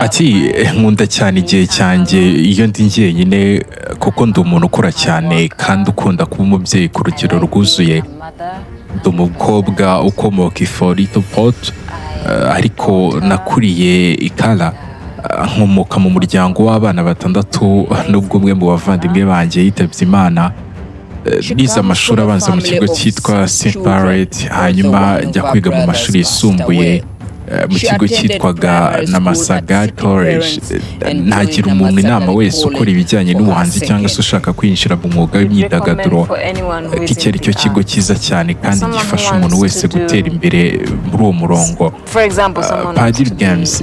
Ati: "Nkunda cyane igihe cyanjye iyo ndi njyenyine, kuko ndi umuntu ukora cyane kandi ukunda kuba umubyeyi ku rugero rwuzuye. Ndi umukobwa ukomoka i Fort Portal, ariko nakuriye i Kara, nkomoka mu muryango w'abana batandatu, nubwo umwe mu bavandimwe banjye yitabye Imana. Nize amashuri abanza mu kigo cyitwa St Parent, hanyuma njya kwiga mu mashuri yisumbuye mu kigo cyitwaga Namasagali College. Nagira umuntu inama wese ukora ibijyanye n'ubuhanzi cyangwa se ushaka kwinjira mu mwuga w'imyidagaduro ko iki ari cyo kigo cyiza cyane kandi gifasha umuntu wese gutera imbere muri uwo murongo. Padiri Grimes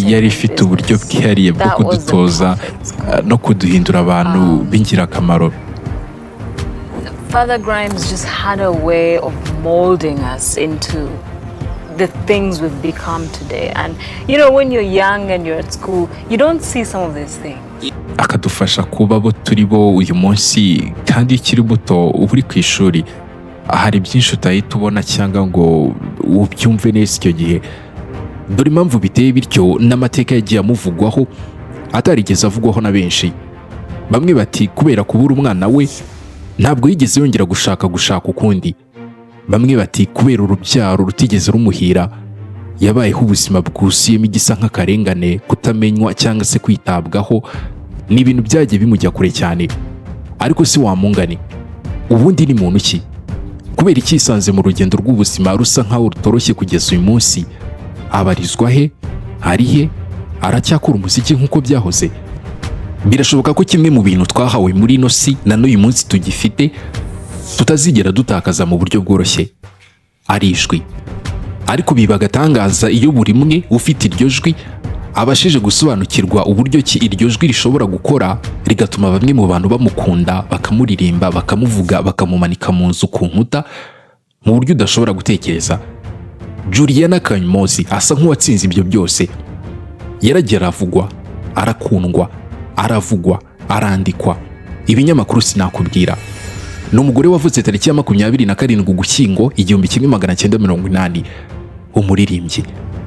yari ifite uburyo bwihariye bwo kudutoza no kuduhindura abantu b'ingirakamaro." Father Grimes just had a way of molding us into the things we've become today. And when you're young and you're at school, you don't see some of these things. Akadufasha kuba abo turi bo uyu munsi. Kandi iyo ukiri muto, uba uri ku ishuri, hari byinshi utahita ubona cyangwa ngo ubyumve neza icyo gihe. Dore impamvu biteye bityo n'amateka yagiye amuvugwaho atarigeze avugwaho na benshi. Bamwe bati kubera kubura umwana we, ntabwo yigeze yongera gushaka ukundi. Bamwe bati kubera urubyaro rutigeze rumuhira, yabayeho ubuzima bwuzuyemo igisa nk'akarengane, kutamenywa cyangwa se kwitabwaho. Ni ibintu byagiye bimujya kure cyane. Ariko si wamungane, ubundi ni muntu ki? Kubera icyisanze mu rugendo rw'ubuzima rusa nkaho rutoroshye kugeza uyu munsi, abarizwa he? Ari he? Aracyakora umuziki nk'uko byahoze? Birashoboka ko kimwe mu bintu twahawe muri ino si na n'uyu munsi tugifite, tutazigera dutakaza mu buryo bworoshye, ari ijwi. Ariko biba agatangaza iyo buri umwe ufite iryo jwi abashije gusobanukirwa uburyo ki iryo jwi rishobora gukora, rigatuma bamwe mu bantu bamukunda, bakamuririmba, bakamuvuga, bakamumanika mu nzu ku nkuta mu buryo udashobora gutekereza. Juliana Kanyomozi asa nk'uwatsinze ibyo byose. Yaragiye aravugwa, arakundwa, aravugwa, arandikwa, ibinyamakuru sinakubwira. Ni umugore wavutse tariki ya 27 Ugushyingo 1980, umuririmbyi,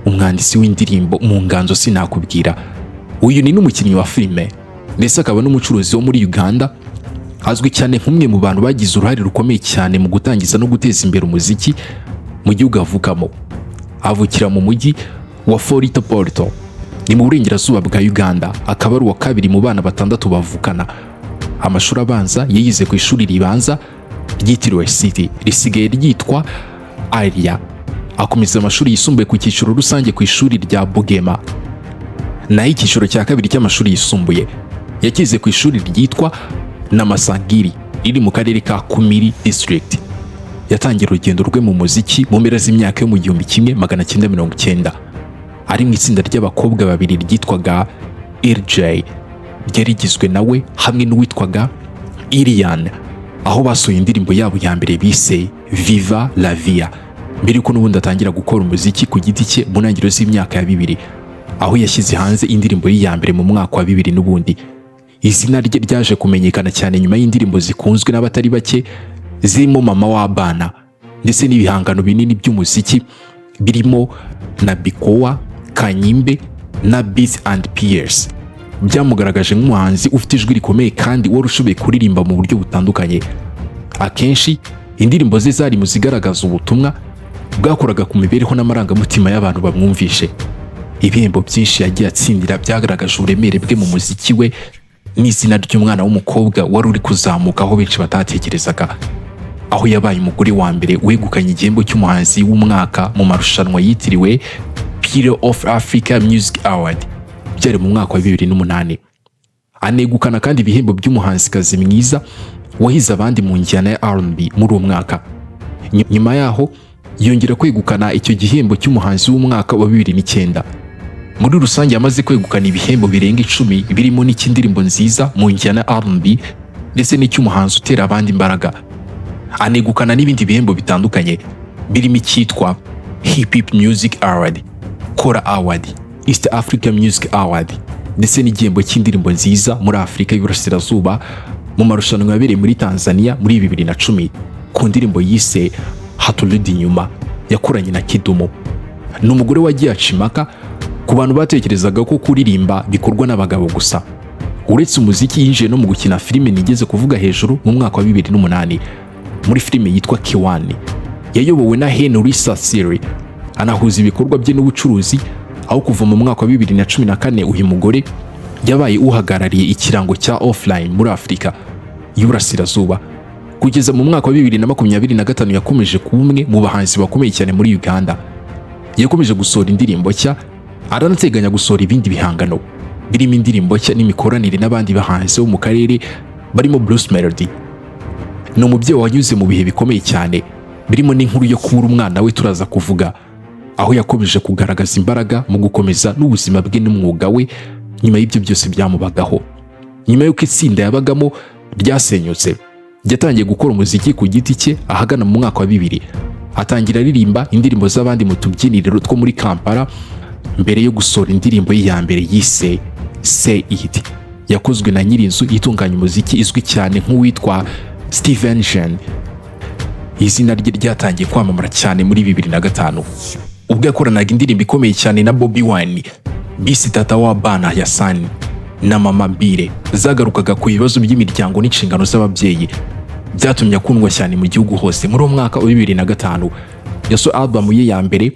umwanditsi w'indirimbo mu nganzo sinakubwira. Uyu ni n'umukinnyi wa filime, ndetse akaba n'umucuruzi wo muri Uganda. Azwi cyane nk'umwe mu bantu bagize uruhare rukomeye cyane mu gutangiza no guteza imbere umuziki mu gihugu avukamo. Avukira mu mujyi wa Fort Portal, ni mu burengerazuba bwa Uganda, akaba ari uwa kabiri mu bana batandatu bavukana. Amashuri abanza yayize ku ishuri ribanza ryitiriwe City, risigaye ryitwa Aria. Akomeza amashuri yisumbuye ku cyiciro rusange ku ishuri rya Bugema, naho icyiciro cya kabiri cy'amashuri yisumbuye yakize ku ishuri ryitwa Namasangiri, riri mu karere ka Kamuli District. Yatangiye urugendo rwe mu muziki mu mpera z'imyaka yo mu 1990, ari mu itsinda ry'abakobwa babiri ryitwaga RJ, ryari rigizwe nawe hamwe n'uwitwaga Irian, aho basohoye indirimbo yabo ya mbere bise Viva la Via, mbere yuko n'ubundi atangira gukora umuziki ku giti cye mu ntangiriro z'imyaka ya 2000, aho yashyize hanze indirimbo ye ya mbere mu mwaka wa 2000. N'ubundi izina rye ryaje kumenyekana cyane nyuma y'indirimbo zikunzwe n'abatari bake zirimo Mama w'Abana, ndetse n'ibihangano binini by'umuziki birimo na Bikowa, Kanyimbe na Beats and Peers, byamugaragaje nk'umuhanzi ufite ijwi rikomeye kandi wari ushoboye kuririmba mu buryo butandukanye. Akenshi indirimbo ze zari mu zigaragaza ubutumwa bwakoraga ku mibereho n'amarangamutima y'abantu bamwumvishe. Ibihembo byinshi yagiye atsindira byagaragaje uburemere bwe mu muziki we n'izina ry'umwana w'umukobwa wari uri kuzamuka aho benshi batatekerezaga, aho yabaye umugore wa mbere wegukanye igihembo cy'umuhanzi w'umwaka mu marushanwa yitiriwe Pearl of Africa Music Award. Byari mu mwaka wa 2008. Anegukana kandi ibihembo by'umuhanzikazi mwiza wahize abandi mu njyana ya R&B muri uwo mwaka. Nyuma yaho yongera kwegukana icyo gihembo cy'umuhanzi w'umwaka wa 2009. Muri rusange yamaze kwegukana ibihembo birenga 10, birimo n'icy'indirimbo nziza mu njyana ya R&B ndetse n'icy'umuhanzi utera abandi imbaraga. Anegukana n'ibindi bihembo bitandukanye birimo icyitwa Hip Hop Music Award, Kora Award, East Africa Music Award, ndetse n'igihembo cy'indirimbo nziza muri Afurika y'Iburasirazuba mu marushanwa yabereye muri Tanzania muri 2010 ku ndirimbo yise Haturudi Nyuma yakoranye na Kidumu. Ni umugore wagiye aca impaka Ku bantu batekerezaga ko kuririmba bikorwa n'abagabo gusa. Uretse umuziki, yinjiye no mu gukina filime nigeze kuvuga hejuru mu mwaka wa 2008 muri filime yitwa Kiwani yayobowe na Henry Sasiri. Anahuza ibikorwa bye n'ubucuruzi, aho kuva mu mwaka wa 2014 uyu mugore yabaye uhagarariye ikirango cya Oriflame muri Afurika y'Uburasirazuba. Kugeza mu mwaka wa 2025 yakomeje kuba umwe mu bahanzi bakomeye cyane muri Uganda. Yakomeje gusohora indirimbo nshya, aranateganya gusohora ibindi bihangano birimo indirimbo nshya n'imikoranire n'abandi bahanzi bo mu karere barimo Bruce Melody. Ni umubyeyi wanyuze mu bihe bikomeye cyane, birimo n'inkuru yo kubura umwana we turaza kuvuga, aho yakomeje kugaragaza imbaraga mu gukomeza n'ubuzima bwe n'umwuga we nyuma y'ibyo byose byamubagaho. Nyuma y'uko itsinda yabagamo ryasenyutse, yatangiye gukora umuziki ku giti cye ahagana mu mwaka wa 2000, atangira aririmba indirimbo z'abandi mu tubyiniriro two muri Kampala mbere yo gusohora indirimbo ye ya mbere yise Say It, yakozwe na nyir'inzu itunganya umuziki izwi cyane nk'uwitwa Steven Jean. Izina rye ryatangiye kwamamara cyane muri 2005 ubwo yakoranaga indirimbo ikomeye cyane na Bobi Wine bise Tata w'Abaana Yasani na Mama Mbire, zagarukaga ku bibazo by'imiryango n'inshingano z'ababyeyi. Byatumye akundwa cyane mu gihugu hose. Muri uwo mwaka wa 2005 yasohoye album ye ya mbere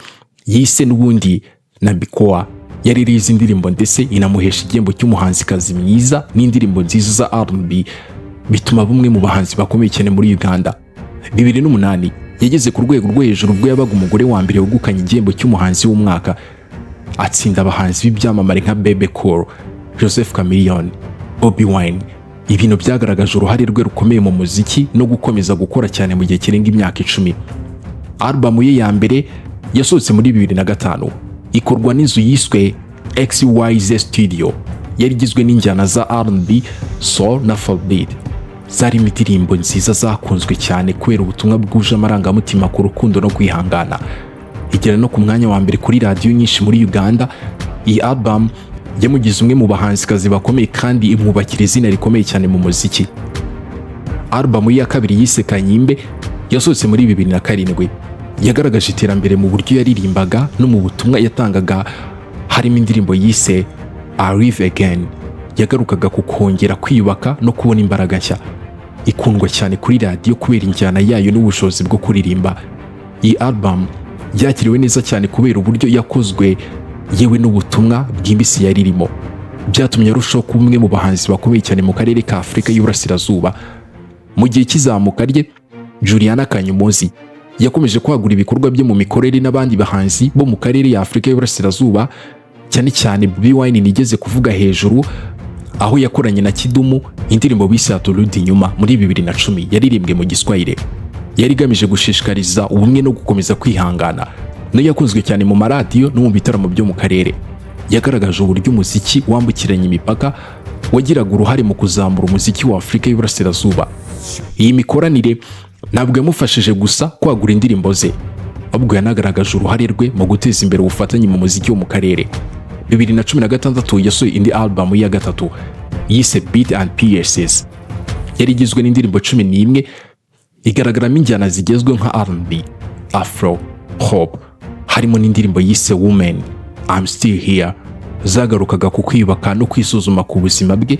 yise n'ubundi Nambikoa, yari iriho izi ndirimbo, ndetse inamuhesha igihembo cy'umuhanzikazi mwiza n'indirimbo nziza za R&B, bituma bumwe mu bahanzi bakomeye cyane muri Uganda. 2008 yageze ku rwego rwo hejuru ubwo yabaga umugore wa mbere wegukanye igihembo cy'umuhanzi w'umwaka, atsinda abahanzi b'ibyamamare nka Bebe Cool, Jose Chameleone, Bobi Wine, ibintu byagaragaje uruhare rwe rukomeye mu muziki no gukomeza gukora cyane mu gihe kirenga imyaka 10. Album ye ya mbere yasohotse muri 2005, ikorwa n'inzu yiswe XYZ Studio. Yari igizwe n'injyana za R&B, Soul na Afrobeat. Zarimo indirimbo nziza zakunzwe cyane kubera ubutumwa bwuje amarangamutima ku rukundo no kwihangana, igera no ku mwanya wa mbere kuri radiyo nyinshi muri Uganda. Iyi album yamugize umwe mu bahanzikazi bakomeye kandi imwubakira izina rikomeye cyane mu muziki. Album ye ya kabiri yise Kanyimbe yasohotse muri 2007, yagaragaje iterambere mu buryo yaririmbaga no mu butumwa yatangaga, harimo indirimbo yise Arrive Again yagarukaga ku kongera kwiyubaka no kubona imbaraga nshya, ikundwa cyane kuri radiyo kubera injyana yayo n'ubushobozi bwo kuririmba. Iyi album yakiriwe neza cyane kubera uburyo yakozwe, yewe n'ubutumwa bwimbitse yari irimo. Byatumye arushaho kuba umwe mu bahanzi bakomeye cyane mu karere ka Afurika y'Uburasirazuba. Mu gihe cy'izamuka rye, Juliana Kanyomozi yakomeje kwagura ibikorwa bye mu mikorere n'abandi bahanzi bo mu karere ya Afurika y'Uburasirazuba, cyane cyane Bobi Wine nigeze kuvuga hejuru, aho yakoranye na Kidumu indirimbo bise Haturudi Nyuma muri 2010, yaririmbwe mu Giswahili, yari igamije gushishikariza ubumwe no gukomeza kwihangana. Nayo yakunzwe cyane mu maradiyo no mu bitaramo byo mu karere. Yagaragaje uburyo umuziki wambukiranya imipaka wagiraga uruhare mu kuzamura umuziki wa Afurika y'Uburasirazuba. Iyi mikoranire ntabwo yamufashije gusa kwagura indirimbo ze, ahubwo yanagaragaje uruhare rwe mu guteza imbere ubufatanye mu muziki wo mu karere. 2016 yasohoye indi album ye ya gatatu yise Beat and Pieces, yari igizwe n'indirimbo 11, igaragaramo injyana zigezweho nka R&B, Afro, Pop, harimo n'indirimbo yise Woman, I'm Still Here, zagarukaga ku kwiyubaka no kwisuzuma ku buzima bwe.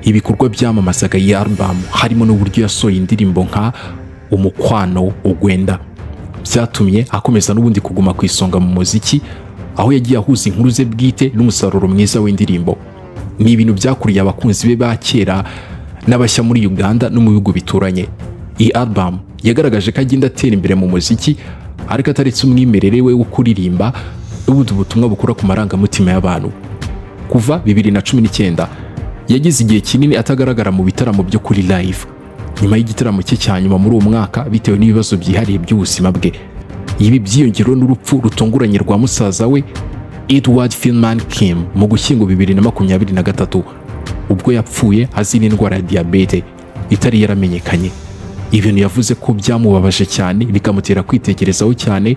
Ibikorwa byamamazaga iyi album, harimo n'uburyo yasohoye indirimbo nka Umukwano Ugwenda, byatumye akomeza n'ubundi kuguma ku isonga mu muziki, aho yagiye ahuza inkuru ze bwite n'umusaruro mwiza w'indirimbo. Ni ibintu byakuriye abakunzi be ba kera n'abashya muri Uganda no mu bihugu bituranye. Iyi album yagaragaje ko agenda atera imbere mu muziki, ariko ataretse umwimerere we wo kuririmba n'ubundi butumwa bukora ku marangamutima y'abantu. Kuva 2019 yagize igihe kinini atagaragara mu bitaramo byo kuri live, nyuma y'igitaramo cye cya nyuma muri uwo mwaka, bitewe n'ibibazo byihariye by'ubuzima bwe. Ibi byiyongereho n'urupfu rutunguranye rwa musaza we Edward Freeman Kim mu Gushyingo 2023, ubwo yapfuye azira indwara ya diyabete itari yaramenyekanye, ibintu yavuze ko byamubabaje cyane, bikamutera kwitekerezaho cyane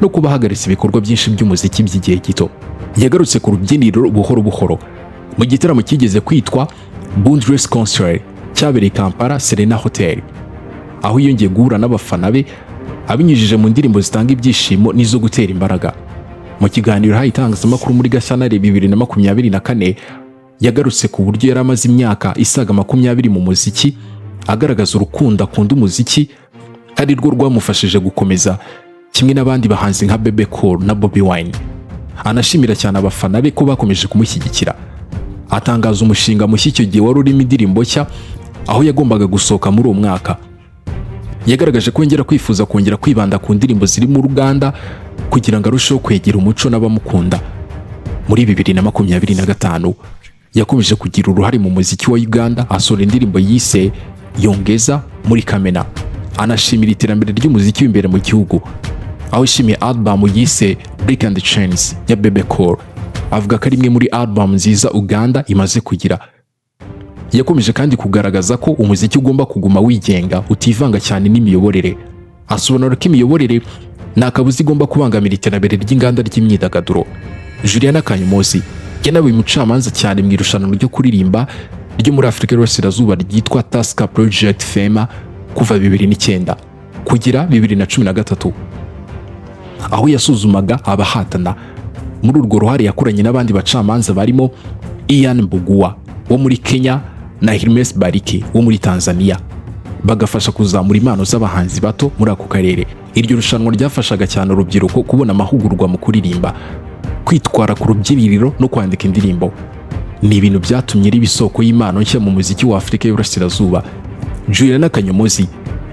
no kuba ahagaritse ibikorwa byinshi by'umuziki by'igihe gito. Yagarutse ku rubyiniro buhoro buhoro mu gitaramo cyigeze kwitwa Bundles Concert cyabereye i Kampala Serena Hotel, aho yongeye guhura n'abafana be abinyujije mu ndirimbo zitanga ibyishimo n'izo gutera imbaraga. Mu kiganiro yahaye itangazamakuru muri Gashyantare 2024, yagarutse ku buryo yari amaze imyaka isaga 20 mu muziki, agaragaza urukundo akunda umuziki ari rwo rwamufashije gukomeza kimwe n'abandi bahanzi nka Bebe Cool na Bobi Wine, anashimira cyane abafana be ko bakomeje kumushyigikira. Atangaza umushinga mushya icyo gihe wari urimo indirimbo nshya, aho yagombaga gusohoka muri uwo mwaka. Yagaragaje ko yongera kwifuza kongera kwibanda ku ndirimbo ziri mu ruganda kugira ngo arusheho kwegera umuco n'abamukunda. Muri 2025 yakomeje kugira uruhare mu muziki wa Uganda, asohora indirimbo yise Yongeza muri Kamena, anashimira iterambere ry'umuziki w'imbere mu gihugu, aho yishimiye album yise Break the Chains ya Bebe Cool, avuga ko ari imwe muri album nziza Uganda imaze kugira. Yakomeje kandi kugaragaza ko umuziki ugomba kuguma wigenga, utivanga cyane n'imiyoborere, asobanura ko imiyoborere nta kabuza igomba kubangamira iterambere ry'inganda ry'imyidagaduro. Juliana Kanyomozi yanabaye umucamanza cyane mu irushanwa ryo kuririmba ryo muri Afurika y'Iburasirazuba ryitwa Tusker Project Fame kuva 2009 kugera 2013, aho yasuzumaga abahatana. Muri urwo ruhare yakoranye n'abandi bacamanza barimo Ian Mbugua wo muri Kenya na Hermes Bariki wo muri Tanzania, bagafasha kuzamura impano z'abahanzi bato muri ako karere. Iryo rushanwa ryafashaga cyane urubyiruko kubona amahugurwa mu kuririmba, kwitwara ku rubyiniriro no kwandika indirimbo. Ni ibintu byatumye riba isoko y'impano nshya mu muziki wa Afurika y'Iburasirazuba. Juliana Kanyomozi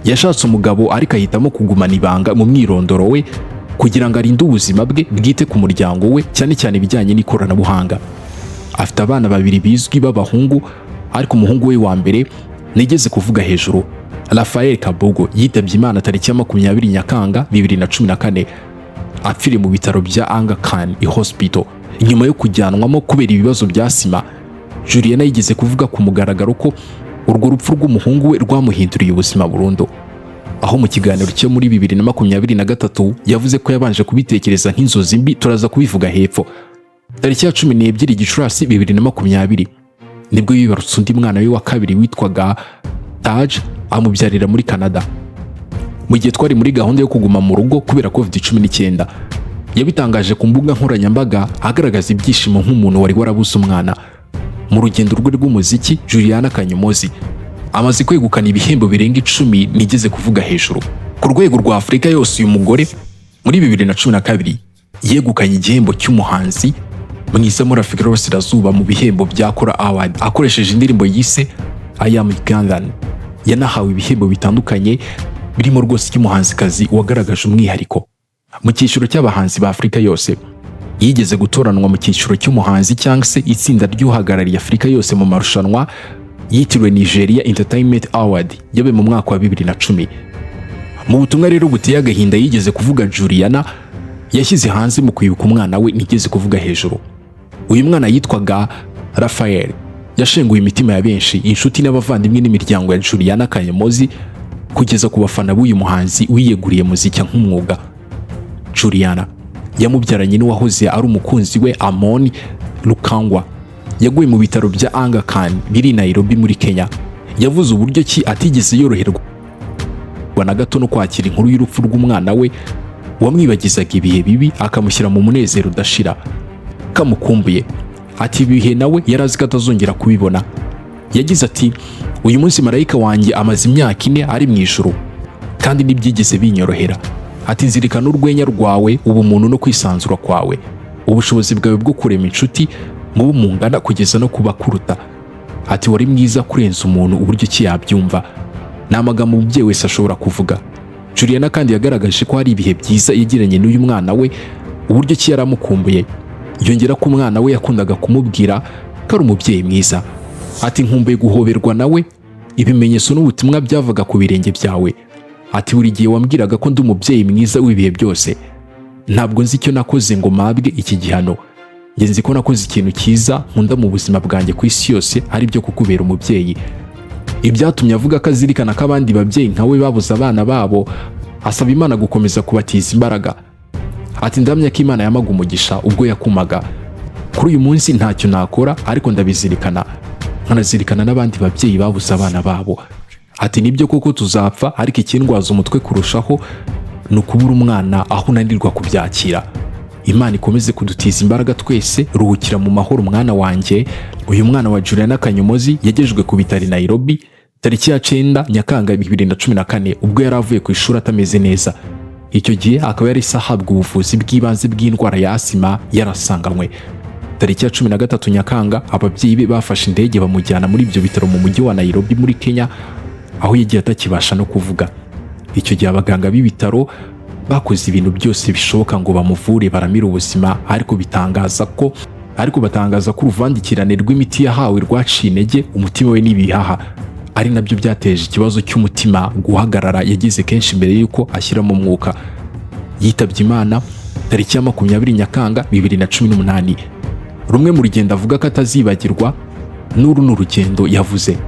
yashatse umugabo, ariko ahitamo kugumana ibanga mu mwirondoro we kugira ngo arinde ubuzima bwe bwite ku muryango we, cyane cyane ibijyanye n'ikoranabuhanga. Afite abana babiri bizwi b'abahungu, ariko umuhungu we wa mbere nigeze kuvuga hejuru, Rafael Kabugo, yitabye Imana tariki ya 20 Nyakanga 2014, apfiriye mu bitaro bya Aga Khan Hospital nyuma yo kujyanwamo kubera ibibazo bya asima. Juliana yigeze kuvuga ku mugaragaro ko urwo rupfu rw'umuhungu we rwamuhinduriye ubuzima burundu, aho mu kiganiro cyo muri 2023 yavuze ko yabanje kubitekereza nk'inzozi mbi. Turaza kubivuga hepfo. Tariki ya 12 Gicurasi 2020 nibwo yibarutse undi mwana we wa kabiri witwaga Taj, amubyarira muri Canada mu gihe twari muri gahunda yo kuguma mu rugo kubera COVID-19. Yabitangaje ku mbuga nkoranyambaga, agaragaza ibyishimo nk'umuntu wari warabuze umwana. Mu rugendo rwe rw'umuziki, Juliana Kanyomozi amaze kwegukana ibihembo birenga 10 nigeze kuvuga hejuru ku rwego rwa Afurika yose. Uyu mugore muri 2012 yegukanye igihembo cy'umuhanzi mwiza muri Afurika y'Iburasirazuba mu bihembo bya Kora Award akoresheje indirimbo yise I Am Ugandan. Yanahawe ibihembo bitandukanye birimo rwose icy'umuhanzikazi wagaragaje umwihariko mu cyiciro cy'abahanzi ba Afurika yose. Yigeze gutoranwa mu cyiciro cy'umuhanzi cyangwa se itsinda ry'uhagarariye Afurika yose mu marushanwa yitiriwe Nigeria Entertainment Award yabaye mu mwaka wa 2010. Mu butumwa rero buteye agahinda yigeze kuvuga, Juliana yashyize hanze mu kwibuka umwana we nigeze kuvuga hejuru, uyu mwana yitwaga Rafael, yashenguye imitima ya benshi, inshuti n'abavandimwe n'imiryango ya Juliana Kanyomozi, kugeza ku bafana b'uyu muhanzi wiyeguriye muzika nk'umwuga. Juliana yamubyaranye n'uwahoze ari umukunzi we Amon Lukangwa. Yaguye mu bitaro bya Aga Khan biri i Nairobi muri Kenya. Yavuze uburyo ki atigeze yoroherwa na gato no kwakira inkuru y'urupfu rw'umwana we wamwibagizaga ibihe bibi, akamushyira mu munezero udashira, kamukumbuye. Ati ibihe nawe yari azi ko atazongera kubibona. Yagize ati: "Uyu munsi marayika wanjye amaze imyaka 4 ari mu ijuru, kandi ntibyigeze binyorohera." Ati: "Nzirikana urwenya rwawe, ubumuntu no kwisanzura kwawe, ubushobozi bwawe bwo kurema inshuti mu bo mungana kugeza no kuba kuruta." Ati: "Wari mwiza kurenza umuntu uburyo ki yabyumva." Ni amagambo umubyeyi wese ashobora kuvuga. Juliana kandi yagaragaje ko hari ibihe byiza yagiranye n'uyu mwana we, uburyo ki yaramukumbuye. Yongera ko umwana we yakundaga kumubwira ko ari umubyeyi mwiza. Ati: "Nkumbuye guhoberwa nawe, ibimenyetso n'ubutumwa byavaga ku birenge byawe." Ati: "Buri gihe wambwiraga ko ndi umubyeyi mwiza w'ibihe byose. Ntabwo nzi icyo nakoze ngo mpabwe iki gihano. Njye nzi ko nakoze ikintu cyiza nkunda mu buzima bwanjye ku isi yose, ari byo kukubera umubyeyi." Ibyatumye avuga ko azirikana ko abandi babyeyi nka we babuze abana babo, asaba Imana gukomeza kubatiza imbaraga. Ati: "Ndamya ko Imana yamaga umugisha ubwo yakumaga. Kuri uyu munsi ntacyo nakora, ariko ndabizirikana, nkanazirikana n'abandi babyeyi babuze abana babo." Ati: "Nibyo koko tuzapfa, ariko ikindwaza umutwe kurushaho ni ukubura umwana, aho unanirwa kubyakira." Imana ikomeze kudutiza imbaraga twese. Ruhukira mu mahoro, mwana wanjye. Uyu mwana wa Juliana Kanyomozi yagejejwe ku bitaro i Nairobi tariki ya 9 Nyakanga 2014, ubwo yari avuye ku ishuri atameze neza. Icyo gihe akaba yari ahabwa ubuvuzi bw'ibanze bw'indwara ya asima yarasanganywe. Tariki ya 13 Nyakanga, ababyeyi be bafashe indege bamujyana muri ibyo bitaro mu mujyi wa Nairobi muri Kenya, aho yagiye atakibasha no kuvuga. Icyo gihe abaganga b'ibitaro bakoze ibintu byose bishoboka ngo bamuvure baramire ubuzima, ariko batangaza ko uruvangikirane rw'imiti yahawe rwaciye intege umutima we n'ibihaha, ari nabyo byateje ikibazo cy'umutima guhagarara yagize kenshi mbere y'uko ashyiramo umwuka. Yitabye Imana tariki ya 20 Nyakanga 2018. Rumwe mu rugendo avuga ko atazibagirwa n'uru ni urugendo yavuze.